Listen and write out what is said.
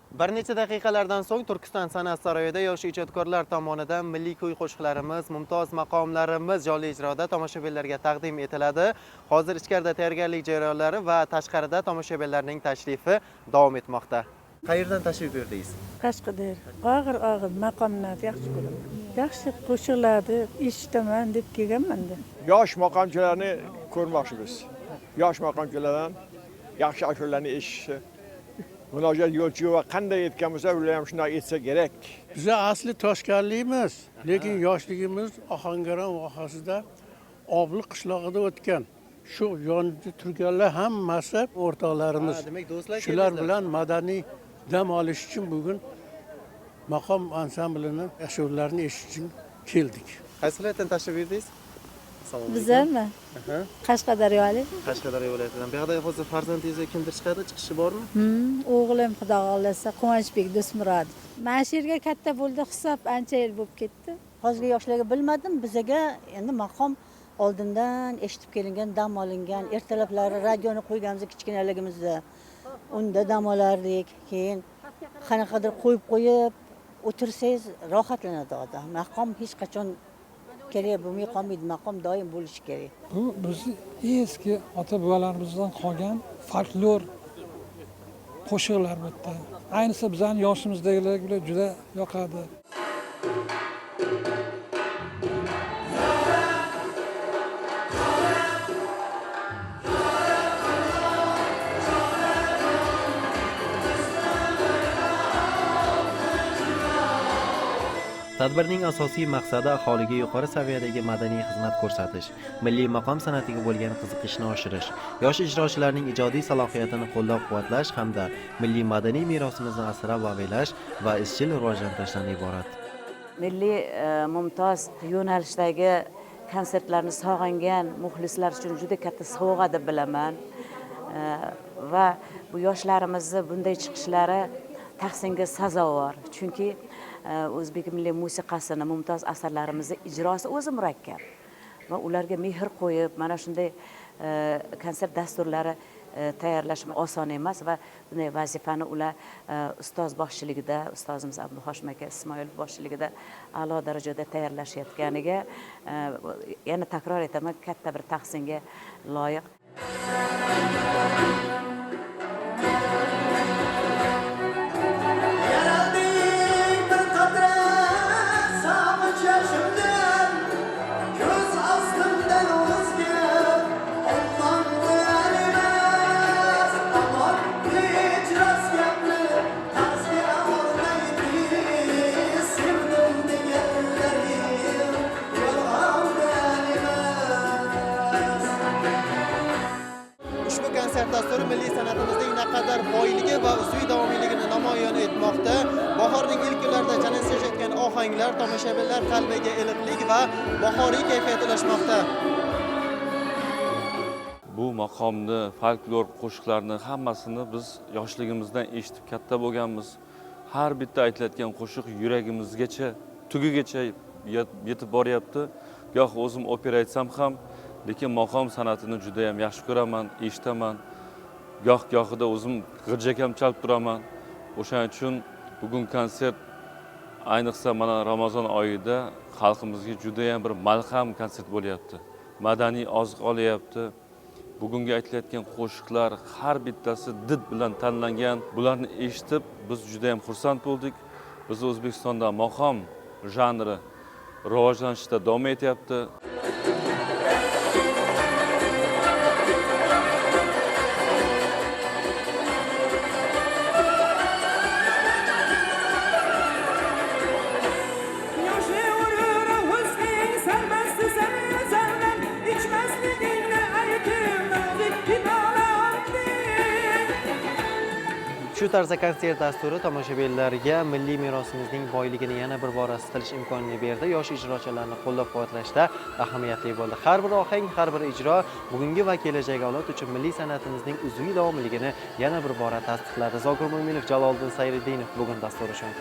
Bir necha daqiqalardan so'ng Turkiston san'at saroyida yosh ijodkorlar tomonidan milliy kuy qo'shiqlarimiz, mumtoz maqomlarimiz jonli ijroda tomoshabinlarga taqdim etiladi. Hozir ichkarida tayyorgarlik jarayonlari va tashqarida tomoshabinlarning tashrifi davom etmoqda. Qayerdan tashrif buyurdingiz? Qashqadaryo. Og'ir og'ir maqomlarni yaxshi ko'raman. Yaxshi qo'shiqlarni eshitaman deb kelganman-da. Yosh maqomchilarni ko'rmoqchimiz. Yosh maqomchilardan yaxshi ashulalarni eshitishni. Munojat Yo'lchiyeva qanday aytgan bo'lsa, ular ham shunday aytsa kerak. Biz asli toshkanlikmiz, lekin yoshligimiz Ohangaron vohasida Obli qishlog'ida o'tgan. Shu yonida turganlar hammasi o'rtoqlarimiz. Demak, do'stlar Shular bilan madaniy dam olish uchun bugun maqom ansamblini ashulalarini eshitish uchun keldik. Qaysi viloyatdan tashrif buyurdingiz? Assalomu alaykum. Bizami? Qashqadaryolik. Qashqadaryo viloyatidan. Bu yoqda hozir farzandingizga kimdir chiqadi, chiqishi bormi? O'g'lim xudo xohlasa Quvonchbek Do'stmurodov. Mana shu yerga katta bo'ldi, hisob ancha yil bo'lib ketdi. Hozirgi yoshlarga bilmadim, bizaga endi maqom oldindan eshitib kelingan, dam olingan. Ertalablari radioni qo'yganmiz kichkinaligimizda. Unda dam olardik. Keyin qanaqadir qo'yib qo'yib o'tirsangiz rohatlanadi odam. Maqom hech qachon kerak bo'lmay qolmaydi, maqom doim bo'lishi kerak. Bu bizni eski ota-bobolarimizdan qolgan folklor qo'shiqlar bu yerda. Ayniqsa bizning yoshimizdagilarga juda yoqadi. Tadbirning asosiy maqsadi aholiga yuqori saviyadagi madaniy xizmat ko'rsatish, milliy maqom san'atiga bo'lgan qiziqishni oshirish, yosh ijrochilarning ijodiy salohiyatini qo'llab-quvvatlash hamda milliy madaniy merosimizni asrab avaylash va izchil rivojlantirishdan iborat. Milliy mumtoz yo'nalishdagi konsertlarni sog'ingan muxlislar uchun juda katta sovg'a deb bilaman. Va bu yoshlarimizni bunday chiqishlari tahsinga sazovor. Chunki o'zbek milliy musiqasini, mumtoz asarlarimizni ijrosi o'zi murakkab va ularga mehr qo'yib mana shunday konsert dasturlari tayyorlash oson emas va bunday vazifani ular ustoz boshchiligida, ustozimiz Abduhoshim aka Ismoilov boshchiligida a'lo darajada tayyorlashayotganiga yana takror aytaman, katta bir tahsinga loyiq. Ushbu konsert dasturi milliy san'atimizning naqadar boyligi va uzviy davomiyligini namoyon etmoqda. Bahorning ilk kunlarida chalinsa ohanglar tomoshabinlar qalbiga iliqlik va bahoriy kayfiyat ulashmoqda. Bu maqomni, folklor qo'shiqlarni hammasini biz yoshligimizdan eshitib katta bo'lganmiz. Har bitta aytilayotgan qo'shiq yuragimizgacha, tugigacha yetib boryapti. Goh o'zim opera aytsam ham, lekin maqom san'atini juda ham yaxshi ko'raman, eshitaman. Goh-gohida o'zim g'irjak ham chalib turaman. O'shaning uchun bugun konsert ayniqsa mana Ramazon oyida xalqimizga juda ham bir malham konsert bo'lyapti. Madaniy oziq olyapti. Bugungi aytilayotgan qo'shiqlar har bittasi did bilan tanlangan. Bularni eshitib biz juda ham xursand bo'ldik. Biz O'zbekistonda maqom janri rivojlanishda davom etyapti. Shu tarzda konsert dasturi tomoshabinlarga milliy merosimizning boyligini yana bir bor his qilish imkonini berdi. Yosh ijrochilarni qo'llab-quvvatlashda ahamiyatli bo'ldi. Har bir ohang, har bir ijro bugungi va kelajak avlod uchun milliy san'atimizning uzviy davomligini yana bir bora tasdiqladi. Zokir Mo'minov, Jaloliddin Sayriddinov bugun dasturi uchun.